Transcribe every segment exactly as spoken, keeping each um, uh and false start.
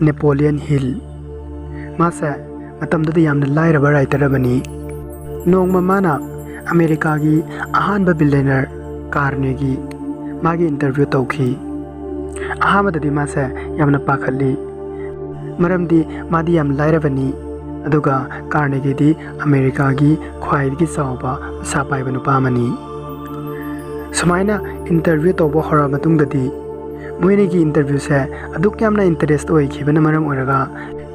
Napoleon Hill꯫ ꯃꯥꯁꯦ ꯃꯇꯝꯗꯨꯗ ꯌꯥꯝꯅ ꯂꯥꯏꯔꯕ writer ꯑꯃꯅꯤ꯫ ꯅꯣꯡꯃ ꯃꯥꯅ ꯑꯃꯦꯔꯤꯀꯥꯒꯤ ꯑꯍꯥꯟꯕ billionaire Carnegie ꯃꯥꯒꯤ interview ꯇꯧꯈꯤ꯫ ꯑꯍꯥꯟꯕꯗꯗꯤ ꯃꯥꯁꯦ ꯌꯥꯝꯅ ꯄꯥꯈꯠꯂꯤ, ꯃꯔꯝꯗꯤ ꯃꯥꯗꯤ ꯌꯥꯝ ꯂꯥꯏꯔꯕꯅꯤ, ꯑꯗꯨꯒ Carnegieꯗꯤ ꯑꯃꯦꯔꯤꯀꯥꯒꯤ ꯈ꯭ꯋꯥꯏꯗꯒꯤ ꯆꯥꯎꯕ ꯄꯩꯁꯥ ꯄꯥꯏꯕ ꯅꯨꯄꯥ ꯑꯃꯅꯤ꯫ ꯁꯨꯃꯥꯏꯅ interview ꯇꯧꯕ ꯍꯧꯔꯛꯑ ꯃꯇꯨꯡꯗꯗꯤ ꯃꯣꯏꯅꯤꯒꯤ interviewꯁꯦ ꯑꯗꯨꯛ ꯌꯥꯝꯅ interest ꯑꯣꯏꯈꯤꯕꯅ ꯃꯔꯝ ꯑꯣꯏꯔꯒ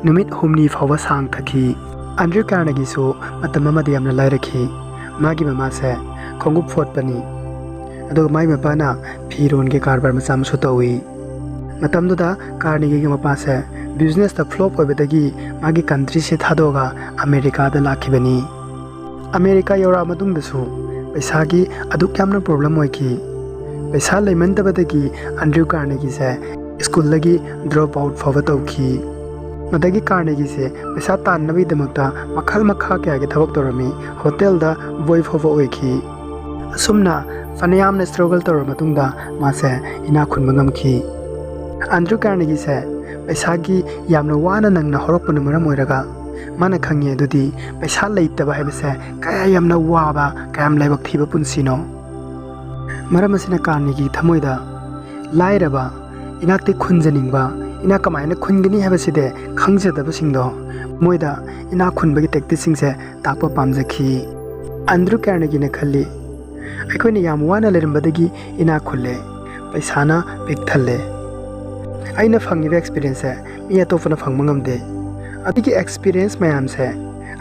ꯅꯨꯃꯤꯠ ꯍꯨꯝꯅꯤ ꯐꯥꯎꯕ ꯁꯥꯡꯊꯈꯤ꯫ Andrew Carnegieꯁꯨ ꯃꯇꯝ ꯑꯃꯗ ꯌꯥꯝꯅ ꯂꯥꯏꯔꯈꯤ꯫ ꯃꯥꯒꯤ ꯃꯃꯥꯁꯦ ꯈꯣꯡꯎꯞ ꯐꯣꯠꯄꯅꯤ, ꯑꯗꯨꯒ ꯃꯥꯒꯤ ꯃꯄꯥꯅ ꯐꯤꯔꯣꯟꯒꯤ ꯀꯔꯕꯥꯔ ꯃꯆꯥ ꯑꯃꯁꯨ ꯇꯧꯏ꯫ ꯃꯇꯝꯗꯨꯗ Carnegieꯒꯤ ꯃꯄꯥꯁꯦ businessꯇ flop ꯑꯣꯏꯕꯗꯒꯤ ꯃꯥꯒꯤ countryꯁꯦ ꯊꯥꯗꯣꯛꯑꯒ ꯑꯃꯦꯔꯤꯀꯥꯗ ꯂꯥꯛꯈꯤꯕꯅꯤ꯫ ꯑꯃꯦꯔꯤꯀꯥ ꯌꯧꯔꯛꯑ ꯃꯇꯨꯡꯗꯁꯨ ꯄꯩꯁꯥꯒꯤ ꯑꯗꯨꯛ ꯌꯥꯝꯅ problem ꯑꯣꯏꯈꯤ꯫ ꯄꯩꯁꯥ ꯂꯩꯃꯟꯗꯕꯗꯒꯤ Andrew Carnegieꯁꯦ schoolꯗꯒꯤ drop out ꯐꯥꯎꯕ ꯇꯧꯈꯤ꯫ ꯃꯗꯒꯤ Carnegieꯁꯦ ꯄꯩꯁꯥ ꯇꯥꯟꯅꯕꯒꯤꯗꯃꯛꯇ ꯃꯈꯜ ꯃꯈꯥ ꯀꯌꯥꯒꯤ ꯊꯕꯛ ꯇꯧꯔꯝꯃꯤ꯫ Hotelꯗ boy ꯐꯥꯎꯕ ꯑꯣꯏꯈꯤ꯫ ꯑꯁꯨꯝꯅ ꯐꯅꯌꯥꯝꯅ struggle ꯇꯧꯔꯕ ꯃꯇꯨꯡꯗ ꯃꯥꯁꯦ ꯏꯅꯥꯛ ꯈꯨꯟꯕ ꯉꯝꯈꯤ꯫ Andrew Carnegieꯁꯦ ꯄꯩꯁꯥꯒꯤ ꯌꯥꯝꯅ ꯋꯥꯅ ꯅꯪꯅ ꯍꯧꯔꯛꯄꯅ ꯃꯔꯝ ꯑꯣꯏꯔꯒ ꯃꯥꯅ ꯈꯪꯉꯤ ꯑꯗꯨꯗꯤ ꯄꯩꯁꯥ ꯂꯩꯇꯕ ꯍꯥꯏꯕꯁꯦ ꯀꯌꯥ ꯌꯥꯝꯅ ꯋꯥꯕ, ꯀꯌꯥꯝ ꯂꯥꯏꯕꯛ ꯊꯤꯕ ꯄꯨꯟꯁꯤꯅꯣ꯫ ꯃꯔꯝ ꯑꯁꯤꯅ Carnegieꯒꯤ ꯊꯃꯣꯏꯗ ꯂꯥꯏꯔꯕ, ꯏꯅꯥꯛꯇꯤ ꯈꯨꯟꯖꯅꯤꯡꯕ, ꯏꯅꯥꯛ ꯀꯃꯥꯏꯅ ꯈꯨꯟꯒꯅꯤ ꯍꯥꯏꯕꯁꯤꯗꯤ ꯈꯪꯖꯗꯕꯁꯤꯡꯗꯣ ꯃꯣꯏꯗ ꯏꯅꯥꯛ ꯈꯨꯟꯕꯒꯤ tacticꯁꯤꯡꯁꯦ ꯇꯥꯛꯄ ꯄꯥꯝꯖꯈꯤ꯫ Andrew Carnegieꯅ ꯈꯜꯂꯤ, ꯑꯩꯈꯣꯏꯅ ꯌꯥꯝ ꯋꯥꯅ ꯂꯩꯔꯝꯕꯗꯒꯤ ꯏꯅꯥꯛ ꯈꯨꯜꯂꯦ, ꯄꯩꯁꯥꯅ ꯄꯤꯛ ꯊꯜꯂꯦ꯫ ꯑꯩꯅ ꯐꯪꯉꯤꯕ experienceꯁꯦ ꯃꯤ ꯑꯇꯣꯞꯄꯅ ꯐꯪꯕ ꯉꯝꯗꯦ꯫ ꯑꯗꯨꯒꯤ experience ꯃꯌꯥꯝꯁꯦ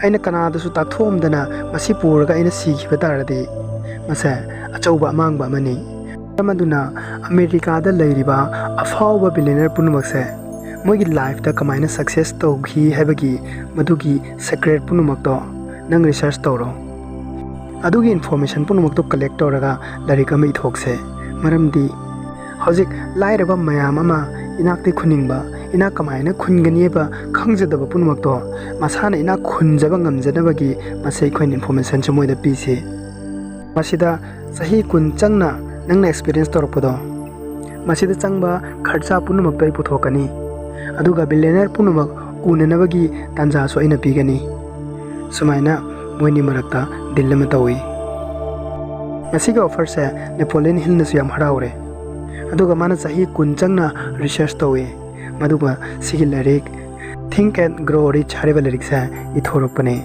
ꯑꯩꯅ ꯀꯅꯥꯗꯁꯨ ꯇꯥꯛꯊꯣꯛꯑꯝꯗꯅ ꯃꯁꯤ ꯄꯨꯔꯒ ꯑꯩꯅ ꯁꯤꯈꯤꯕ ꯇꯥꯔꯗꯤ ꯃꯁꯦ ꯑꯆꯧꯕ ꯑꯃꯥꯡꯕ ꯑꯃꯅꯤ꯫ ꯃꯔꯝ ꯑꯗꯨꯅ ꯑꯃꯦꯔꯤꯀꯥꯗ ꯂꯩꯔꯤꯕ ꯑꯐꯥꯎꯕ billionaire ꯄꯨꯝꯅꯃꯛꯁꯦ ꯃꯣꯏꯒꯤ lifeꯇ ꯀꯃꯥꯏꯅ success ꯇꯧꯈꯤ ꯍꯥꯏꯕꯒꯤ ꯃꯗꯨꯒꯤ secret ꯄꯨꯝꯅꯃꯛꯇꯣ ꯅꯪ research ꯇꯧꯔꯣ꯫ ꯑꯗꯨꯒꯤ information ꯄꯨꯝꯅꯃꯛꯇꯣ collect ꯇꯧꯔꯒ ꯂꯥꯏꯔꯤꯛ ꯑꯃ ꯏꯊꯣꯛꯁꯦ꯫ ꯃꯔꯝꯗꯤ ꯍꯧꯖꯤꯛ ꯂꯥꯏꯔꯕ ꯃꯌꯥꯝ ꯑꯃ ꯏꯅꯥꯛꯇꯤ ꯈꯨꯟꯅꯤꯡꯕ, ꯏꯅꯥꯛ ꯀꯃꯥꯏꯅ ꯈꯨꯟꯒꯅꯤ ꯍꯥꯏꯕ ꯈꯪꯖꯗꯕ ꯄꯨꯝꯅꯃꯛꯇꯣ ꯃꯁꯥꯅ ꯏꯅꯥꯛ ꯈꯨꯟꯖꯕ ꯉꯝꯖꯅꯕꯒꯤ ꯃꯁꯤ ꯑꯩꯈꯣꯏꯅ informationꯁꯦ ꯃꯣꯏꯗ ꯄꯤꯁꯤ꯫ ꯃꯁꯤꯗ ꯆꯍꯤ ꯀꯨꯟ ꯆꯪꯅ ꯅꯪꯅ experience ꯇꯧꯔꯛꯄꯗꯣ, ꯃꯁꯤꯗ ꯆꯪꯕ ꯈꯔꯆꯥ ꯄꯨꯝꯅꯃꯛꯇꯣ ꯑꯩ ꯄꯨꯊꯣꯛꯀꯅꯤ꯫ ꯑꯗꯨꯒ billionaire ꯄꯨꯝꯅꯃꯛ ꯎꯅꯅꯕꯒꯤ ꯇꯥꯟꯖꯥꯁꯨ ꯑꯩꯅ ꯄꯤꯒꯅꯤ꯫ ꯁꯨꯃꯥꯏꯅ ꯃꯣꯏꯅꯤ ꯃꯔꯛꯇ deal ꯑꯃ ꯇꯧꯏ꯫ ꯃꯁꯤꯒꯤ offerꯁꯦ Napoleon Hillꯅꯁꯨ ꯌꯥꯝ ꯍꯔꯥꯎꯔꯦ꯫ ꯑꯗꯨꯒ ꯃꯥꯅ ꯆꯍꯤ ꯀꯨꯟ ꯆꯪꯅ research ꯇꯧꯏ꯫ ꯃꯗꯨꯒ ꯁꯤꯒꯤ ꯂꯥꯏꯔꯤꯛ Think and Grow Rich ꯍꯥꯏꯔꯤꯕ ꯂꯥꯏꯔꯤꯛꯁꯦ ꯏꯊꯣꯔꯛꯄꯅꯦ꯫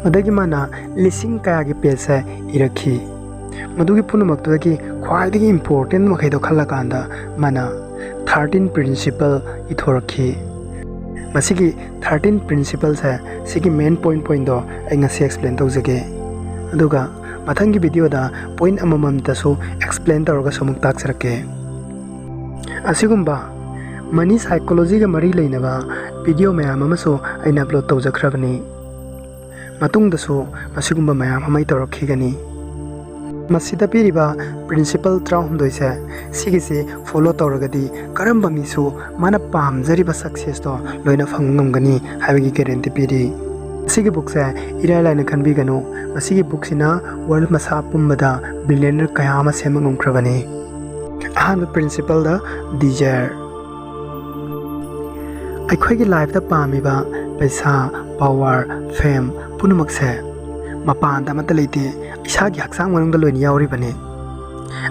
ꯃꯗꯒꯤ ꯃꯥꯅ ꯂꯤꯁꯤꯡ ꯀꯌꯥꯒꯤ pageꯁꯦ ꯏꯔꯛꯈꯤ꯫ ꯃꯗꯨꯒꯤ ꯄꯨꯝꯅꯃꯛꯇꯨꯗꯒꯤ ꯈ꯭ꯋꯥꯏꯗꯒꯤ important ꯃꯈꯩꯗꯣ ꯈꯜꯂꯀꯥꯟꯗ ꯃꯥꯅ thirteen principle ꯏꯊꯣꯔꯛꯈꯤ꯫ ꯃꯁꯤꯒꯤ thirteen principleꯁꯦ, ꯁꯤꯒꯤ main point pointꯗꯣ ꯑꯩ ꯉꯁꯤ explain ꯇꯧꯖꯒꯦ꯫ ꯑꯗꯨꯒ ꯃꯊꯪꯒꯤ videoꯗ point ꯑꯃꯃꯝꯇꯁꯨ explain ꯇꯧꯔꯒꯁꯨ ꯑꯃꯨꯛ ꯇꯥꯛꯆꯔꯛꯀꯦ꯫ ꯑꯁꯤꯒꯨꯝꯕ money psychologyꯒ ꯃꯔꯤ ꯂꯩꯅꯕ video ꯃꯌꯥꯝ ꯑꯃꯁꯨ ꯑꯩꯅ upload ꯇꯧꯖꯈ꯭ꯔꯕꯅꯤ꯫ ꯃꯇꯨꯡꯗꯁꯨ ꯃꯁꯤꯒꯨꯝꯕ ꯃꯌꯥꯝ ꯑꯃ ꯑꯩ ꯇꯧꯔꯛꯈꯤꯒꯅꯤ꯫ ꯃꯁꯤꯗ ꯄꯤꯔꯤꯕ principle ꯇꯔꯥꯍꯨꯝꯗꯣꯏꯁꯦ, ꯁꯤꯒꯤꯁꯦ follow ꯇꯧꯔꯒꯗꯤ ꯀꯔꯝꯕ ꯃꯤꯁꯨ ꯃꯥꯅ ꯄꯥꯝꯖꯔꯤꯕ successꯇꯣ ꯂꯣꯏꯅ ꯐꯪꯕ ꯉꯝꯒꯅꯤ ꯍꯥꯏꯕꯒꯤ guarantee ꯄꯤꯔꯤ꯫ ꯃꯁꯤꯒꯤ bookꯁꯦ ꯏꯔꯥꯏ ꯂꯥꯏꯅ ꯈꯟꯕꯤꯒꯅꯨ꯫ ꯃꯁꯤꯒꯤ bookꯁꯤꯅ world ꯃꯁꯥ ꯄꯨꯝꯕꯗ billionaire ꯀꯌꯥ ꯑꯃ ꯁꯦꯝꯕ ꯉꯝꯈ꯭ꯔꯕꯅꯤ꯫ ꯑꯍꯥꯟꯕ principleꯗ desire꯫ ꯑꯩꯈꯣꯏꯒꯤ lifeꯇ ꯄꯥꯝꯃꯤꯕ ꯄꯩꯁꯥ, power, fame ꯄꯨꯝꯅꯃꯛꯁꯦ ꯃꯄꯥꯟꯗ ꯑꯃꯠꯇ ꯂꯩꯇꯦ, ꯏꯁꯥꯒꯤ ꯍꯛꯆꯥꯡ ꯃꯅꯨꯡꯗ ꯂꯣꯏꯅ ꯌꯥꯎꯔꯤꯕꯅꯤ꯫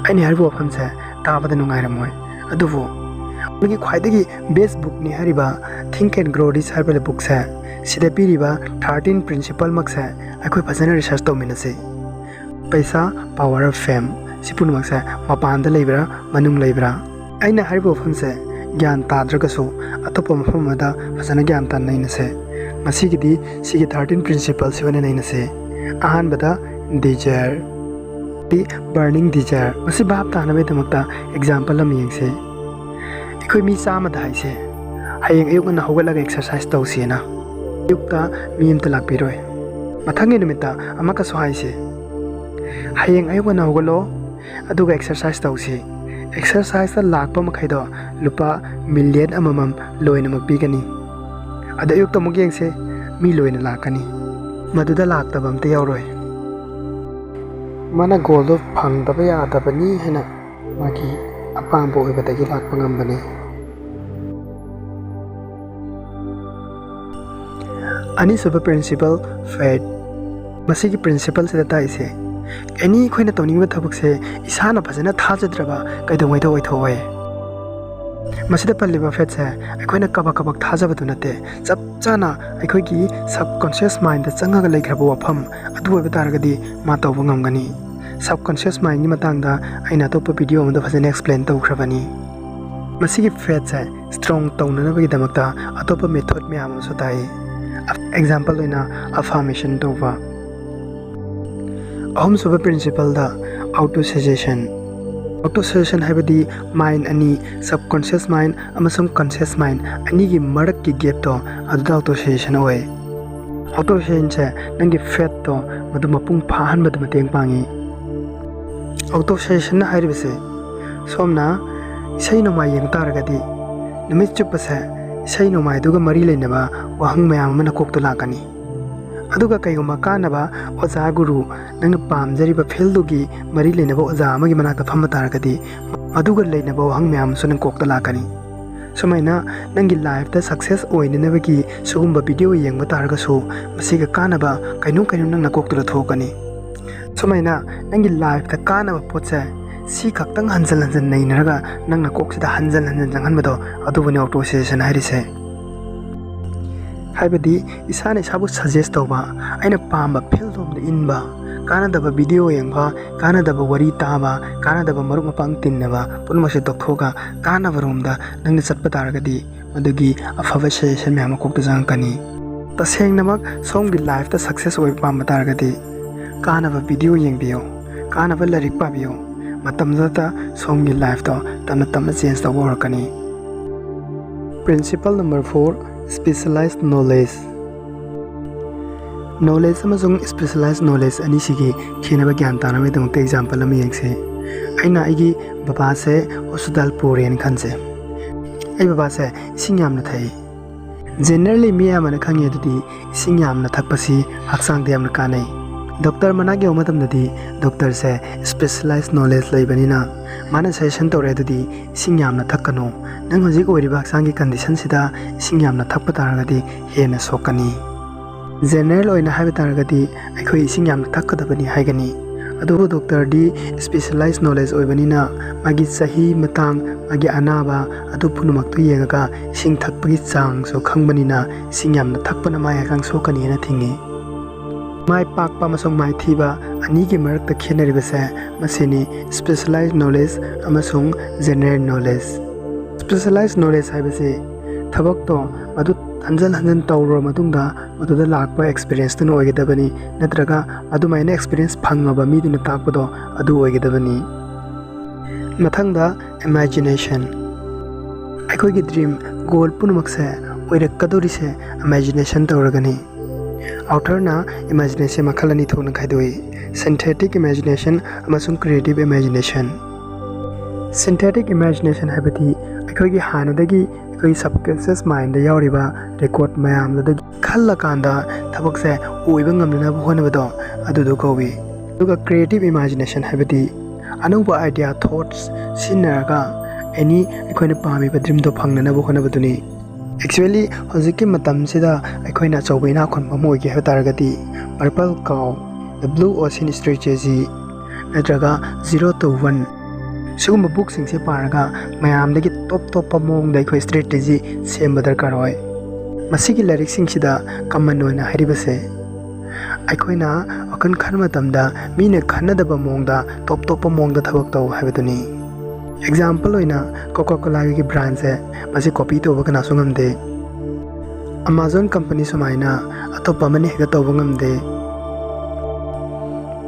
ꯑꯩꯅ ꯍꯥꯏꯔꯤꯕ ꯋꯥꯐꯝꯁꯦ ꯇꯥꯕꯗ ꯅꯨꯡꯉꯥꯏꯔꯝꯃꯣꯏ, ꯑꯗꯨꯕꯨ ꯑꯩꯒꯤ ꯈ꯭ꯋꯥꯏꯗꯒꯤ best bookꯅꯤ ꯍꯥꯏꯔꯤꯕ Think and Grow Rich ꯍꯥꯏꯔꯤꯕ bookꯁꯦ, ꯁꯤꯗ ꯄꯤꯔꯤꯕ thirteen principleꯃꯛꯁꯦ ꯑꯩꯈꯣꯏ ꯐꯖꯅ research ꯇꯧꯃꯤꯟꯅꯁꯤ꯫ ꯄꯩꯁꯥ, power, fame ꯁꯤ ꯄꯨꯝꯅꯃꯛꯁꯦ ꯃꯄꯥꯟꯗ ꯂꯩꯕ꯭ꯔꯥ, ꯃꯅꯨꯡ ꯂꯩꯕ꯭ꯔꯥ? ꯑꯩꯅ ꯍꯥꯏꯔꯤꯕ ꯋꯥꯐꯝꯁꯦ ꯒ꯭ꯌꯥꯟ ꯇꯥꯗ꯭ꯔꯒꯁꯨ ꯑꯇꯣꯞꯄ ꯃꯐꯝ ꯑꯃꯗ ꯐꯖꯅ ꯒ꯭ꯌꯥꯟ ꯇꯥꯅ ꯅꯩꯅꯁꯦ꯫ ꯉꯁꯤꯒꯤꯗꯤ ꯁꯤꯒꯤ thirteen principleꯁꯤ ꯑꯣꯏꯅ ꯅꯩꯅꯁꯦ꯫ ꯑꯍꯥꯟꯕꯗ desire꯫ ꯗꯤ burning desire꯫ ꯃꯁꯤ ꯚꯥꯞ ꯇꯥꯅꯕꯒꯤꯗꯃꯛꯇ example ꯑꯃ ꯌꯦꯡꯁꯤ꯫ ꯑꯩꯈꯣꯏ ꯃꯤ ꯆꯥꯝꯃꯗ ꯍꯥꯏꯁꯦ, "ꯍꯌꯦꯡ ꯑꯌꯨꯛ ꯉꯟꯅ ꯍꯧꯒꯠꯂꯒ exercise ꯇꯧꯁꯦꯅ"꯫ ꯑꯌꯨꯛꯇ ꯃꯤ ꯑꯃꯇ ꯂꯥꯛꯄꯤꯔꯣꯏ꯫ ꯃꯊꯪꯒꯤ ꯅꯨꯃꯤꯠꯇ ꯑꯃꯛꯀꯁꯨ ꯍꯥꯏꯁꯦ, "ꯍꯌꯦꯡ ꯑꯌꯨꯛ ꯉꯟꯅ ꯍꯧꯒꯠꯂꯣ, ꯑꯗꯨꯒ exercise ꯇꯧꯁꯤ"꯫ Exerciseꯇ ꯂꯥꯛꯄ ꯃꯈꯩꯗꯣ ꯂꯨꯄꯥ million ꯑꯃꯃꯝ ꯂꯣꯏꯅꯃꯛ ꯄꯤꯒꯅꯤ꯫ ꯑꯗ ꯑꯌꯨꯛꯇ ꯑꯃꯨꯛ ꯌꯦꯡꯁꯦ, ꯃꯤ ꯂꯣꯏꯅ ꯂꯥꯛꯀꯅꯤ꯫ ꯃꯗꯨꯗ ꯂꯥꯛꯇꯕ ꯑꯝꯇ ꯌꯥꯎꯔꯣꯏ꯫ ꯃꯥꯅ goalꯗꯣ ꯐꯪꯗꯕ ꯌꯥꯗꯕꯅꯤ ꯍꯥꯏꯅ ꯃꯥꯒꯤ ꯑꯄꯥꯝꯕ ꯑꯣꯏꯕꯗꯒꯤ ꯂꯥꯛꯄ ꯉꯝꯕꯅꯤ꯫ ꯑꯅꯤꯁꯨꯕ principle, faith꯫ ꯃꯁꯤꯒꯤ principleꯁꯤꯗ ꯇꯥꯛꯏꯁꯦ, ꯑꯦꯅꯤ ꯑꯩꯈꯣꯏꯅ ꯇꯧꯅꯤꯡꯕ ꯊꯕꯛꯁꯦ ꯏꯁꯥꯅ ꯐꯖꯅ ꯊꯥꯖꯗ꯭ꯔꯕ ꯀꯩꯗꯧꯉꯩꯗ ꯑꯣꯏꯊꯣꯛꯑꯣꯏ꯫ ꯃꯁꯤꯗ ꯄꯜꯂꯤꯕ faithꯁꯦ ꯑꯩꯈꯣꯏꯅ ꯀꯕꯛ ꯀꯕꯛ ꯊꯥꯖꯕꯗꯨ ꯅꯠꯇꯦ, ꯆꯞ ꯆꯥꯅ ꯑꯩꯈꯣꯏꯒꯤ subconscious mindꯗ ꯆꯪꯉꯒ ꯂꯩꯈ꯭ꯔꯕ ꯋꯥꯐꯝ ꯑꯗꯨ ꯑꯣꯏꯕ ꯇꯥꯔꯒꯗꯤ ꯃꯥ ꯇꯧꯕ ꯉꯝꯒꯅꯤ꯫ Subconscious mindꯒꯤ ꯃꯇꯥꯡꯗ ꯑꯩꯅ ꯑꯇꯣꯞꯄ video ꯑꯃꯗ ꯐꯖꯅ explain ꯇꯧꯈ꯭ꯔꯕꯅꯤ꯫ ꯃꯁꯤꯒꯤ faithꯁꯦ strong ꯇꯧꯅꯅꯕꯒꯤꯗꯃꯛꯇ ꯑꯇꯣꯞꯄ method ꯃꯌꯥꯝ ꯑꯃꯁꯨ ꯇꯥꯛꯏ꯫ Example ꯑꯣꯏꯅ affirmation ꯇꯧꯕ꯫ ꯑꯍꯨꯝꯁꯨꯕ principleꯗ autosuggestion꯫ Autosuggestion ꯍꯥꯏꯕꯗꯤ mind ꯑꯅꯤ, subconscious mind ꯑꯃꯁꯨꯡ conscious mind ꯑꯅꯤꯒꯤ ꯃꯔꯛꯀꯤ gapꯇꯣ ꯑꯗꯨꯗ autosuggestion ꯑꯣꯏ꯫ Autosuggestionꯁꯦ ꯅꯪꯒꯤ faithꯇꯣ ꯃꯗꯨ ꯃꯄꯨꯡ ꯐꯥꯍꯟꯕꯗ ꯃꯇꯦꯡ ꯄꯥꯡꯉꯤ꯫ Autosuggestionꯅ ꯍꯥꯏꯔꯤꯕꯁꯦ, ꯁꯣꯝꯅ ꯏꯁꯩ ꯅꯣꯡꯃꯥꯏ ꯌꯦꯡ ꯇꯥꯔꯒꯗꯤ ꯅꯨꯃꯤꯠ ꯆꯨꯞꯄꯁꯦ ꯏꯁꯩ ꯅꯣꯡꯃꯥꯏꯗꯨꯒ ꯃꯔꯤ ꯂꯩꯅꯕ ꯋꯥꯍꯪ ꯃꯌꯥꯝ ꯑꯃ ꯅꯀꯣꯛꯇ ꯂꯥꯛꯀꯅꯤ꯫ ꯑꯗꯨꯒ ꯀꯩꯒꯨꯝꯕ ꯀꯥꯟꯅꯕ ꯑꯣꯖꯥ ꯒꯨꯔꯨ, ꯅꯪꯅ ꯄꯥꯝꯖꯔꯤꯕ fieldꯗꯨꯒꯤ ꯃꯔꯤ ꯂꯩꯅꯕ ꯑꯣꯖꯥ ꯑꯃꯒꯤ ꯃꯅꯥꯛꯇ ꯐꯝꯕ ꯇꯥꯔꯒꯗꯤ ꯃꯗꯨꯒ ꯂꯩꯅꯕ ꯋꯥꯍꯪ ꯃꯌꯥꯝ ꯑꯃꯁꯨ ꯅꯪ ꯀꯣꯛꯇ ꯂꯥꯛꯀꯅꯤ꯫ ꯁꯨꯃꯥꯏꯅ ꯅꯪꯒꯤ lifeꯇ success ꯑꯣꯏꯅꯅꯕꯒꯤ ꯁꯤꯒꯨꯝꯕ video ꯌꯦꯡꯕ ꯇꯥꯔꯒꯁꯨ ꯃꯁꯤꯒ ꯀꯥꯟꯅꯕ ꯀꯩꯅꯣꯝ ꯀꯩꯅꯣꯝ ꯅꯪ ꯅꯀꯣꯛꯇꯨꯗ ꯊꯣꯛꯀꯅꯤ꯫ ꯁꯨꯃꯥꯏꯅ ꯅꯪꯒꯤ lifeꯇ ꯀꯥꯟꯅꯕ ꯄꯣꯠꯁꯦ ꯁꯤ ꯈꯛꯇꯪ ꯍꯟꯖꯟ ꯍꯟꯖꯟ ꯅꯩꯅꯔꯒ ꯅꯪ ꯅꯀꯣꯛꯁꯤꯗ ꯍꯟꯖꯟ ꯍꯟꯖꯟ ꯆꯪꯍꯟꯕꯗꯣ ꯑꯗꯨꯕꯨꯅꯤ autosuggestion ꯍꯥꯏꯔꯤꯁꯦ꯫ ꯍꯥꯏꯕꯗꯤ ꯏꯁꯥꯅ ꯏꯁꯥꯕꯨ suggest ꯇꯧꯕ, ꯑꯩꯅ ꯄꯥꯝꯕ fieldꯔꯣꯝꯗ ꯏꯟꯕ, ꯀꯥꯟꯅꯗꯕ video ꯌꯦꯡꯕ, ꯀꯥꯟꯅꯗꯕ ꯋꯥꯔꯤ ꯇꯥꯕ, ꯀꯥꯟꯅꯗꯕ ꯃꯔꯨꯞ ꯃꯄꯥꯡ ꯇꯤꯟꯅꯕ ꯄꯨꯝꯅꯃꯛꯁꯦ ꯇꯣꯛꯊꯣꯛꯑꯒ ꯀꯥꯟꯅꯕꯔꯣꯝꯗ ꯅꯪꯅ ꯆꯠꯄ ꯇꯥꯔꯒꯗꯤ ꯃꯗꯨꯒꯤ ꯑꯐꯕ suggestion ꯃꯌꯥꯝ ꯑꯃ ꯀꯣꯛꯇ ꯆꯪꯉꯛꯀꯅꯤ꯫ ꯇꯁꯦꯡꯅꯃꯛ ꯁꯣꯝꯒꯤ lifeꯇ success ꯑꯣꯏꯕ ꯄꯥꯝꯕ ꯇꯥꯔꯒꯗꯤ ꯀꯥꯟꯅꯕ video ꯌꯦꯡꯕꯤꯌꯨ, ꯀꯥꯟꯅꯕ ꯂꯥꯏꯔꯤꯛ ꯄꯥꯕꯤꯌꯨ꯫ ꯃꯇꯝꯗꯨꯗ ꯁꯣꯝꯒꯤ lifeꯇꯣ ꯇꯞꯅ ꯇꯞꯅ change ꯇꯧꯕ ꯍꯧꯔꯛꯀꯅꯤ꯫ Principle number four, specialized knowledge꯫ Knowledge ꯑꯃꯁꯨꯡ specialized knowledge ꯑꯅꯤꯁꯤꯒꯤ ꯈꯦꯠꯅꯕ ꯒ꯭ꯌꯥꯟ ꯇꯥꯅꯕꯒꯤꯗꯃꯛꯇ example ꯑꯃ ꯌꯦꯡꯁꯤ꯫ ꯑꯩꯅ ꯑꯩꯒꯤ ꯕꯕꯥꯁꯦ hospital ꯄꯨꯔꯦꯅ ꯈꯟꯁꯦ꯫ ꯑꯩ ꯕꯕꯥꯁꯦ ꯏꯁꯤꯡ ꯌꯥꯝꯅ ꯊꯛꯏ꯫ Generally ꯃꯤ ꯑꯌꯥꯝꯕꯅ ꯈꯪꯉꯤ ꯑꯗꯨꯗꯤ ꯏꯁꯤꯡ ꯌꯥꯝꯅ ꯊꯛꯄꯁꯤ ꯍꯛꯆꯥꯡꯗ ꯌꯥꯝꯅ ꯀꯥꯟꯅꯩ꯫ ꯗꯣꯛꯇꯔ ꯃꯅꯥꯛ ꯌꯧꯕ ꯃꯇꯝꯗꯗꯤ ꯗꯣꯛꯇꯔꯁꯦ ꯁ꯭ꯄꯦꯁꯦꯂꯥꯏꯁ ꯅꯣꯂꯦꯖ ꯂꯩꯕꯅꯤꯅ ꯃꯥꯅ ꯁꯖꯦꯁꯟ ꯇꯧꯔꯦ ꯑꯗꯨꯗꯤ ꯏꯁꯤꯡ ꯌꯥꯝꯅ ꯊꯛꯀꯅꯨ, ꯅꯪ ꯍꯧꯖꯤꯛ ꯑꯣꯏꯔꯤꯕ ꯍꯛꯆꯥꯡꯒꯤ ꯀꯟꯗꯤꯁꯟꯁꯤꯗ ꯏꯁꯤꯡ ꯌꯥꯝꯅ ꯊꯛꯄ ꯇꯥꯔꯒꯗꯤ ꯍꯦꯟꯅ ꯁꯣꯛꯀꯅꯤ꯫ ꯖꯦꯅꯔꯦꯜ ꯑꯣꯏꯅ ꯍꯥꯏꯕ ꯇꯥꯔꯒꯗꯤ ꯑꯩꯈꯣꯏ ꯏꯁꯤꯡ ꯌꯥꯝꯅ ꯊꯛꯀꯗꯕꯅꯤ ꯍꯥꯏꯒꯅꯤ꯫ ꯑꯗꯨꯕꯨ ꯗꯣꯛꯇꯔꯗꯤ ꯁ꯭ꯄꯦꯁꯦꯂꯥꯏꯁ ꯅꯣꯂꯦꯖ ꯑꯣꯏꯕꯅꯤꯅ ꯃꯥꯒꯤ ꯆꯍꯤ ꯃꯇꯥꯡ, ꯃꯥꯒꯤ ꯑꯅꯥꯕ ꯑꯗꯨ ꯄꯨꯝꯅꯃꯛꯇꯨ ꯌꯦꯡꯉꯒ ꯏꯁꯤꯡ ꯊꯛꯄꯒꯤ ꯆꯥꯡꯁꯨ ꯈꯪꯕꯅꯤꯅ ꯏꯁꯤꯡ ꯌꯥꯝꯅ ꯊꯛꯄꯅ ꯃꯥꯏ ꯍꯛꯆꯥꯡ ꯁꯣꯛꯀꯅꯤ ꯍꯥꯏꯅ ꯊꯤꯡꯉꯤ꯫ ꯃꯥꯏ ꯄꯥꯛꯄ ꯑꯃꯁꯨꯡ ꯃꯥꯏꯊꯤꯕ ꯑꯅꯤꯒꯤ ꯃꯔꯛꯇ ꯈꯦꯠꯅꯔꯤꯕꯁꯦ ꯃꯁꯤꯅꯤ, ꯁ꯭ꯄꯦꯁꯦꯂꯥꯏꯁ ꯅꯣꯂꯦꯖ ꯑꯃꯁꯨꯡ ꯖꯦꯅꯔꯦꯜ ꯅꯣꯂꯦꯖ꯫ ꯁ꯭ꯄꯦꯁꯦꯂꯥꯏꯁ ꯅꯣꯂꯦꯖ ꯍꯥꯏꯕꯁꯤ ꯊꯕꯛꯇꯣ ꯃꯗꯨ ꯍꯟꯖꯟ ꯍꯟꯖꯟ ꯇꯧꯔꯨꯔ ꯃꯇꯨꯡꯗ ꯃꯗꯨꯗ ꯂꯥꯛꯄ ꯑꯦꯛꯁꯄꯤꯔꯤꯌꯦꯟꯁꯇꯨꯅ ꯑꯣꯏꯒꯗꯕꯅꯤ, ꯅꯠꯇ꯭ꯔꯒ ꯑꯗꯨꯃꯥꯏꯅ ꯑꯦꯛꯁꯄꯤꯔꯤꯌꯦꯟꯁ ꯐꯪꯉꯕ ꯃꯤꯗꯨꯅ ꯇꯥꯛꯄꯗꯣ ꯑꯗꯨ ꯑꯣꯏꯒꯗꯕꯅꯤ꯫ ꯃꯊꯪꯗ, ꯏꯃꯦꯖꯤꯅꯦꯁꯟ꯫ ꯑꯩꯈꯣꯏꯒꯤ ꯗ꯭ꯔꯤꯝ, ꯒꯣꯜ ꯄꯨꯝꯅꯃꯛꯁꯦ ꯑꯣꯏꯔꯛꯀꯗꯧꯔꯤꯁꯦ ꯏꯃꯦꯖꯤꯅꯦꯁꯟ ꯇꯧꯔꯒꯅꯤ꯫ ꯑꯥꯎꯊꯔꯅ ꯏꯃꯦꯖꯤꯅꯦꯁꯟ ꯃꯈꯜ ꯑꯅꯤ ꯊꯣꯛꯅ ꯈꯥꯏꯗꯣꯛꯏ, ꯁꯤꯟꯊꯦꯇꯤꯛ ꯏꯃꯦꯖꯤꯅꯦꯁꯟ ꯑꯃꯁꯨꯡ ꯀ꯭ꯔꯤꯌꯦꯇꯤꯞ ꯏꯃꯦꯖꯤꯅꯦꯁꯟ꯫ ꯁꯤꯟꯊꯦꯇꯤꯛ ꯏꯃꯦꯖꯤꯅꯦꯁꯟ ꯍꯥꯏꯕꯗꯤ ꯑꯩꯈꯣꯏꯒꯤ ꯍꯥꯟꯅꯗꯒꯤ ꯑꯩꯈꯣꯏꯒꯤ ꯁꯕꯀꯟꯁꯤꯌꯁ ꯃꯥꯏꯟꯗ ꯌꯥꯎꯔꯤꯕ ꯔꯦꯀꯣꯔꯠ ꯃꯌꯥꯝꯗꯨꯗꯒꯤ ꯈꯜꯂꯀꯥꯟꯗ ꯊꯕꯛꯁꯦ ꯑꯣꯏꯕ ꯉꯝꯅꯅꯕ ꯍꯣꯠꯅꯕꯗꯣ ꯑꯗꯨꯗꯣ ꯀꯧꯏ꯫ ꯑꯗꯨꯒ ꯀ꯭ꯔꯤꯌꯦꯇꯤꯞ ꯏꯃꯦꯖꯤꯅꯦꯁꯟ ꯍꯥꯏꯕꯗꯤ ꯑꯅꯧꯕ ꯑꯥꯏꯗꯤꯌꯥ, ꯊꯣꯠꯁ ꯁꯤꯖꯤꯟꯅꯔꯒ ꯑꯦꯅꯤ ꯑꯩꯈꯣꯏꯅ ꯄꯥꯝꯃꯤꯕ ꯗ꯭ꯔꯤꯝꯗꯣ ꯐꯪꯅꯅꯕ ꯍꯣꯠꯅꯕꯗꯨꯅꯤ꯫ ꯑꯦꯛꯆꯨꯋꯦꯂꯤ ꯍꯧꯖꯤꯛꯀꯤ ꯃꯇꯝꯁꯤꯗ ꯑꯩꯈꯣꯏꯅ ꯑꯆꯧꯕ ꯏꯅꯥꯛ ꯈꯨꯟꯕ ꯑꯃ ꯑꯣꯏꯒꯦ ꯍꯥꯏꯕ ꯇꯥꯔꯒꯗꯤ Purple Cow, The Blue Ocean Strategy ꯅꯠꯇ꯭ꯒ Zero to One ꯁꯤꯒꯨꯝꯕ ꯕꯨꯛꯁꯤꯡꯁꯦ ꯄꯥꯔꯒ ꯃꯌꯥꯝꯗꯒꯤ ꯇꯣꯞ ꯇꯣꯞꯄ ꯃꯑꯣꯡꯗ ꯑꯩꯈꯣꯏ ꯁ꯭ꯇ꯭ꯔꯦꯇꯦꯖꯤ ꯁꯦꯝꯕ ꯗꯔꯀꯥꯔ ꯑꯣꯏ꯫ ꯃꯁꯤꯒꯤ ꯂꯥꯏꯔꯤꯛꯁꯤꯡꯁꯤꯗ ꯀꯃꯟ ꯑꯣꯏꯅ ꯍꯥꯏꯔꯤꯕꯁꯦ ꯑꯩꯈꯣꯏꯅ ꯋꯥꯈꯜ ꯈꯟꯕ ꯃꯇꯝꯗ ꯃꯤꯅ ꯈꯟꯅꯗꯕ ꯃꯑꯣꯡꯗ ꯇꯣꯞ ꯇꯣꯞꯄ ꯃꯑꯣꯡꯗ ꯊꯕꯛ ꯇꯧ ꯍꯥꯏꯕꯗꯨꯅꯤ꯫ ꯑꯦꯛꯖꯥꯝꯄꯜ ꯑꯣꯏꯅ Coca Colaꯒꯤ ꯕ꯭ꯔꯥꯟꯁꯦ ꯃꯁꯤ ꯀꯣꯄꯤ ꯇꯧꯕ ꯀꯅꯥꯁꯨ ꯉꯝꯗꯦ꯫ Amazon ꯀꯝꯄꯅꯤ ꯁꯨꯃꯥꯏꯅ ꯑꯇꯣꯞꯄ ꯑꯃꯅ ꯍꯦꯛꯇ ꯇꯧꯕ ꯉꯝꯗꯦ꯫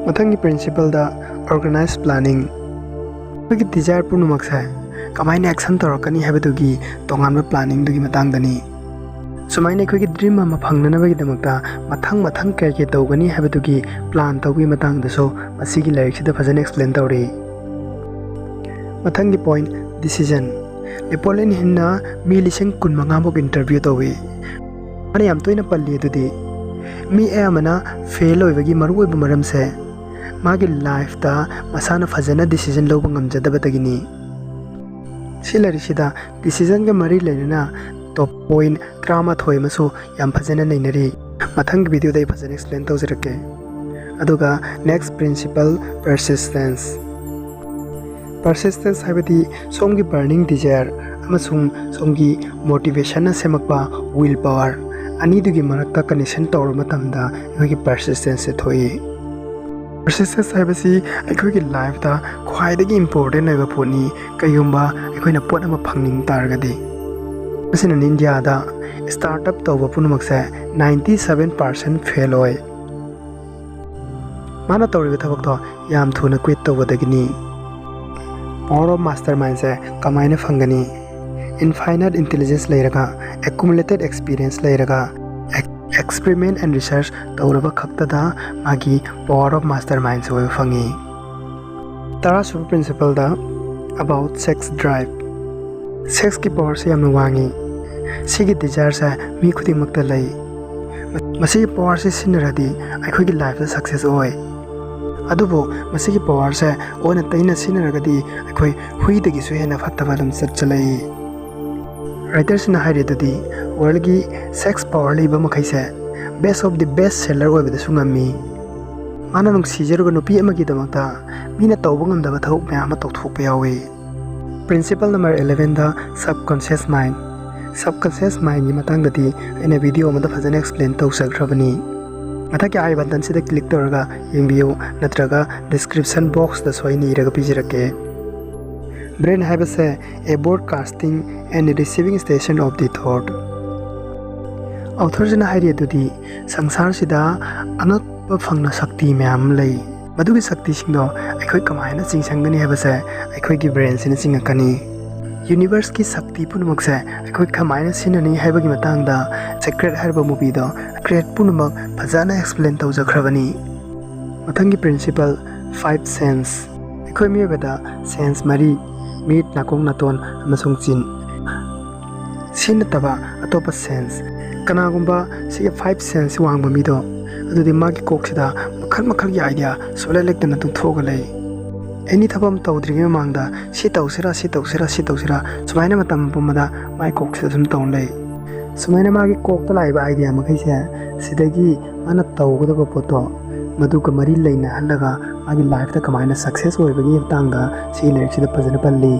ꯃꯊꯪꯒꯤ ꯄ꯭ꯔꯤꯟꯁꯤꯄꯜꯗ ꯑꯣꯔꯒꯅꯥꯏꯖ ꯄ꯭ꯂꯥꯅꯤꯡ꯫ ꯑꯩꯈꯣꯏꯒꯤ ꯗꯤꯖꯥꯌꯔ ꯄꯨꯝꯅꯃꯛꯁꯦ ꯀꯃꯥꯏꯅ ꯑꯦꯛꯁꯟ ꯇꯧꯔꯛꯀꯅꯤ ꯍꯥꯏꯕꯗꯨꯒꯤ ꯇꯣꯉꯥꯟꯕ ꯄ꯭ꯂꯥꯅꯤꯡꯗꯨꯒꯤ ꯃꯇꯥꯡꯗꯅꯤ꯫ ꯁꯨꯃꯥꯏꯅ ꯑꯩꯈꯣꯏꯒꯤ ꯗ꯭ꯔꯤꯝ ꯑꯃ ꯐꯪꯅꯅꯕꯒꯤꯗꯃꯛꯇ ꯃꯊꯪ ꯃꯊꯪ ꯀꯔꯤ ꯀꯔꯤ ꯇꯧꯒꯅꯤ ꯍꯥꯏꯕꯗꯨꯒꯤ ꯄ꯭ꯂꯥꯟ ꯇꯧꯕꯒꯤ ꯃꯇꯥꯡꯗꯁꯨ ꯃꯁꯤꯒꯤ ꯂꯥꯏꯔꯤꯛꯁꯤꯗ ꯐꯖꯅ ꯑꯦꯛꯁꯄ꯭ꯂꯦꯟ ꯇꯧꯔꯤ꯫ ꯃꯊꯪꯒꯤ ꯄꯣꯏꯟꯠ, ꯗꯤꯁꯤꯖꯟ꯫ ꯅꯦꯄꯣꯂꯤꯌꯟ ꯍꯤꯜꯅ ꯃꯤ ꯂꯤꯁꯤꯡ ꯀꯨꯟꯃꯉꯥꯃꯨꯛ ꯏꯟꯇꯔꯚ꯭ꯌꯨ ꯇꯧꯏ꯫ ꯃꯥꯅ ꯌꯥꯝ ꯇꯣꯏꯅ ꯄꯜꯂꯤ ꯑꯗꯨꯗꯤ ꯃꯤ ꯑꯌꯥꯝꯕꯅ ꯐꯦꯜ ꯑꯣꯏꯕꯒꯤ ꯃꯔꯨꯑꯣꯏꯕ ꯃꯔꯝꯁꯦ ꯃꯥꯒꯤ ꯂꯥꯏꯐꯇ ꯃꯁꯥꯅ ꯐꯖꯅ ꯗꯤꯁꯤꯖꯟ ꯂꯧꯕ ꯉꯝꯖꯗꯕꯗꯒꯤꯅꯤ꯫ ꯁꯤ ꯂꯥꯏꯔꯤꯛꯁꯤꯗ ꯗꯤꯁꯤꯖꯟꯒ ꯃꯔꯤ ꯂꯩꯅꯅ ꯇꯣꯞ ꯄꯣꯏꯟ ꯇꯔꯥꯃꯥꯊꯣꯏ ꯑꯃꯁꯨ ꯌꯥꯝ ꯐꯖꯅ ꯅꯩꯅꯔꯤ꯫ ꯃꯊꯪꯒꯤ ꯚꯤꯗꯤꯑꯣꯗ ꯑꯩ ꯐꯖꯅ ꯑꯦꯛꯁꯄ꯭ꯂꯦꯟ ꯇꯧꯖꯔꯛꯀꯦ꯫ ꯑꯗꯨꯒ next principle, persistence꯫ Persistence ꯍꯥꯏꯕꯗꯤ ꯁꯣꯝꯒꯤ ꯕꯔꯅꯤꯡ ꯗꯤꯖꯥꯌꯔ ꯑꯃꯁꯨꯡ ꯁꯣꯝꯒꯤ ꯃꯣꯇꯤꯚꯦꯁꯟꯅ ꯁꯦꯝꯃꯛꯄ ꯋꯤꯜ ꯄꯋꯥꯔ ꯑꯅꯤꯗꯨꯒꯤ ꯃꯔꯛꯇ ꯀꯅꯦꯛꯁꯟ ꯇꯧꯔꯕ ꯃꯇꯝꯗ ꯑꯩꯈꯣꯏꯒꯤ ꯄꯔꯁꯤꯁꯇꯦꯟꯁꯁꯦ ꯊꯣꯛꯏ꯫ ꯄꯔꯁꯤꯁꯇꯦꯟꯁ ꯍꯥꯏꯕꯁꯤ ꯑꯩꯈꯣꯏꯒꯤ ꯂꯥꯏꯐꯇ ꯈ꯭ꯋꯥꯏꯗꯒꯤ ꯏꯝꯄꯣꯔꯇꯦꯟ ꯑꯣꯏꯕ ꯄꯣꯠꯅꯤ, ꯀꯩꯒꯨꯝꯕ ꯑꯩꯈꯣꯏꯅ ꯄꯣꯠ ꯑꯃ ꯐꯪꯅꯤꯡ ꯇꯥꯔꯒꯗꯤ꯫ ꯃꯁꯤꯅ ꯏꯟꯗꯤꯌꯥꯗ ꯁ꯭ꯇꯥꯔꯠ ꯑꯞ ꯇꯧꯕ ꯄꯨꯝꯅꯃꯛꯁꯦ ninety seven percent ꯐꯦꯜ ꯑꯣꯏ꯫ ꯃꯥꯅ ꯇꯧꯔꯤꯕ ꯊꯕꯛꯇꯣ ꯌꯥꯝ ꯊꯨꯅ ꯀ꯭ꯋꯤꯠ ꯇꯧꯕꯗꯒꯤꯅꯤ꯫ Power of mastermind ꯁꯦ ꯀꯃꯥꯏꯅ ꯐꯪꯒꯅꯤ? Infinite intelligence ꯂꯩꯔꯒ, accumulated experience ꯂꯩꯔꯒ, experiment and research ꯇꯧꯔꯕ ꯈꯛꯇꯗ ꯃꯥꯒꯤ power of mastermind ꯁꯦ ꯑꯣꯏꯕ ꯐꯪꯉꯤ꯫ ꯇꯔꯥꯁꯨꯕ principle the about sex drive꯫ ꯁꯦꯛꯁꯀꯤ ꯄꯋꯥꯔꯁꯦ ꯌꯥꯝꯅ ꯋꯥꯡꯉꯤ꯫ ꯁꯤꯒꯤ ꯗꯤꯖꯥꯌꯔꯁꯦ ꯃꯤ ꯈꯨꯗꯤꯡꯃꯛꯇ ꯂꯩ꯫ ꯃꯁꯤꯒꯤ ꯄꯋꯥꯔꯁꯦ ꯁꯤꯖꯤꯟꯅꯔꯗꯤ ꯑꯩꯈꯣꯏꯒꯤ ꯂꯥꯏꯐꯇ ꯁꯛꯁꯦꯁ ꯑꯣꯏ꯫ ꯑꯗꯨꯕꯨ ꯃꯁꯤꯒꯤ ꯄꯋꯥꯔꯁꯦ ꯑꯣꯟꯅ ꯇꯩꯅ ꯁꯤꯖꯤꯟꯅꯔꯒꯗꯤ ꯑꯩꯈꯣꯏ ꯍꯨꯏꯗꯒꯤꯁꯨ ꯍꯦꯟꯅ ꯐꯠꯇꯕ ꯂꯝꯆꯠ ꯆꯠꯂꯛꯏ꯫ ꯔꯥꯏꯇꯔꯁꯤꯅ ꯍꯥꯏꯔꯤꯗꯨꯗꯤ ꯋꯥꯔꯜꯒꯤ ꯁꯦꯛꯁ ꯄꯋꯥꯔ ꯂꯩꯕ ꯃꯈꯩꯁꯦ best of the best seller ꯑꯣꯏꯕꯗꯁꯨ ꯉꯝꯃꯤ꯫ ꯃꯥꯅ ꯅꯨꯡꯁꯤꯖꯔꯨꯕ ꯅꯨꯄꯤ ꯑꯃꯒꯤꯗꯃꯛꯇ ꯃꯤꯅ ꯇꯧꯕ ꯉꯝꯗꯕ ꯊꯕꯛ ꯃꯌꯥꯝ ꯑꯃ ꯇꯧꯊꯣꯛꯄ ꯌꯥꯎꯏ꯫ Principle number eleven ꯗ subconscious mind꯫ Subconscious mindꯒꯤ ꯃꯇꯥꯡꯗꯗꯤ ꯑꯩꯅ ꯚꯤꯗꯤꯑꯣ ꯑꯃꯗ ꯐꯖꯅ ꯑꯦꯛꯁꯄ꯭ꯂꯦꯟ ꯇꯧꯖꯈ꯭ꯔꯕꯅꯤ꯫ ꯃꯊꯛꯀꯤ ꯑꯥꯏ ꯕꯇꯟꯁꯤꯗ ꯀ꯭ꯂꯤꯛ ꯇꯧꯔꯒ ꯌꯦꯡꯕꯤꯌꯨ, ꯅꯠꯇ꯭ꯔꯒ ꯗꯤꯁꯀ꯭ꯔꯤꯞꯁꯟ ꯕꯣꯛꯁꯇꯁꯨ ꯑꯩꯅ ꯏꯔꯒ ꯄꯤꯖꯔꯛꯀꯦ꯫ ꯕ꯭ꯔꯦꯟ ꯍꯥꯏꯕꯁꯦ a broadcasting and receiving station of the thought꯫ ꯑꯣꯊꯔꯁꯤꯅ ꯍꯥꯏꯔꯤ ꯑꯗꯨꯗꯤ ꯁꯪꯁꯥꯔꯁꯤꯗ ꯑꯉꯛꯄ ꯐꯪꯅ ꯁꯛꯇꯤ ꯃꯌꯥꯝ ꯑꯃ ꯂꯩ꯫ ꯃꯗꯨꯒꯤ ꯁꯛꯇꯤꯁꯤꯡꯗꯣ ꯑꯩꯈꯣꯏ ꯀꯃꯥꯏꯅ ꯆꯤꯡꯁꯤꯟꯒꯅꯤ ꯍꯥꯏꯕꯁꯦ ꯑꯩꯈꯣꯏꯒꯤ ꯕ꯭ꯔꯦꯟꯁꯤꯅ ꯆꯤꯡꯉꯛꯀꯅꯤ꯫ ꯌꯨꯅꯤꯚꯔꯁꯀꯤ ꯁꯛꯇꯤ ꯄꯨꯝꯅꯃꯛꯁꯦ ꯑꯩꯈꯣꯏ ꯀꯃꯥꯏꯅ ꯁꯤꯖꯤꯟꯅꯅꯤ ꯍꯥꯏꯕꯒꯤ ꯃꯇꯥꯡꯗ ꯁꯦꯀ꯭ꯔꯦꯠ ꯍꯥꯏꯔꯤꯕ ꯃꯨꯚꯤꯗꯣ ꯁꯦꯀ꯭ꯔꯦꯠ ꯄꯨꯝꯅꯃꯛ ꯐꯖꯅ ꯑꯦꯛꯁꯄ꯭ꯂꯦꯟ ꯇꯧꯖꯈ꯭ꯔꯕꯅꯤ꯫ ꯃꯊꯪꯒꯤ principle, five sense꯫ ꯑꯩꯈꯣꯏ ꯃꯤꯑꯣꯏꯕꯗ ꯁꯦꯟꯁ ꯃꯔꯤ, ꯃꯤꯠ, ꯅꯥꯀꯣꯡ, ꯅꯥꯇꯣꯟ ꯑꯃꯁꯨꯡ ꯆꯤꯟ꯫ ꯁꯤ ꯅꯠꯇꯕ ꯑꯇꯣꯞꯄ ꯁꯦꯟꯁ, ꯀꯅꯥꯒꯨꯝꯕ ꯁꯤꯒꯤ five sense ꯋꯥꯡꯕ ꯃꯤꯗꯣ, ꯑꯗꯨꯗꯤ ꯃꯥꯒꯤ ꯀꯣꯛꯁꯤꯗ ꯃꯈꯜ ꯃꯈꯜꯒꯤ idea ꯁꯨꯡꯂꯦꯞ ꯂꯦꯞꯇꯅ ꯑꯗꯨꯝ ꯊꯣꯛꯑꯒ ꯂꯩ꯫ Any ꯊꯕꯛ ꯑꯃ ꯇꯧꯗ꯭ꯔꯤꯉꯩ ꯃꯃꯥꯡꯗ ꯁꯤ ꯇꯧꯁꯤꯔꯥ, ꯁꯤ ꯇꯧꯁꯤꯔꯥ, ꯁꯤ ꯇꯧꯁꯤꯔꯥ, ꯁꯨꯃꯥꯏꯅ ꯃꯇꯝ ꯄꯨꯝꯕꯗ ꯃꯥꯒꯤ ꯀꯣꯛꯁꯤꯗ ꯁꯨꯝ ꯇꯧ ꯂꯩ꯫ ꯁꯨꯃꯥꯏꯅ ꯃꯥꯒꯤ ꯀꯣꯛꯇ ꯂꯥꯛꯏꯕ idea ꯃꯈꯩꯁꯦ, ꯁꯤꯗꯒꯤ ꯃꯥꯅ ꯇꯧꯒꯗꯕ ꯄꯣꯠꯇꯣ, ꯃꯗꯨꯒ ꯃꯔꯤ ꯂꯩꯅꯍꯜꯂꯒ ꯃꯥꯒꯤ lifeꯇ ꯀꯃꯥꯏꯅ success ꯑꯣꯏꯕꯒꯤ ꯃꯇꯥꯡꯗ ꯁꯤꯒꯤ ꯂꯥꯏꯔꯤꯛꯁꯤꯗ ꯐꯖꯅ ꯄꯜꯂꯤ꯫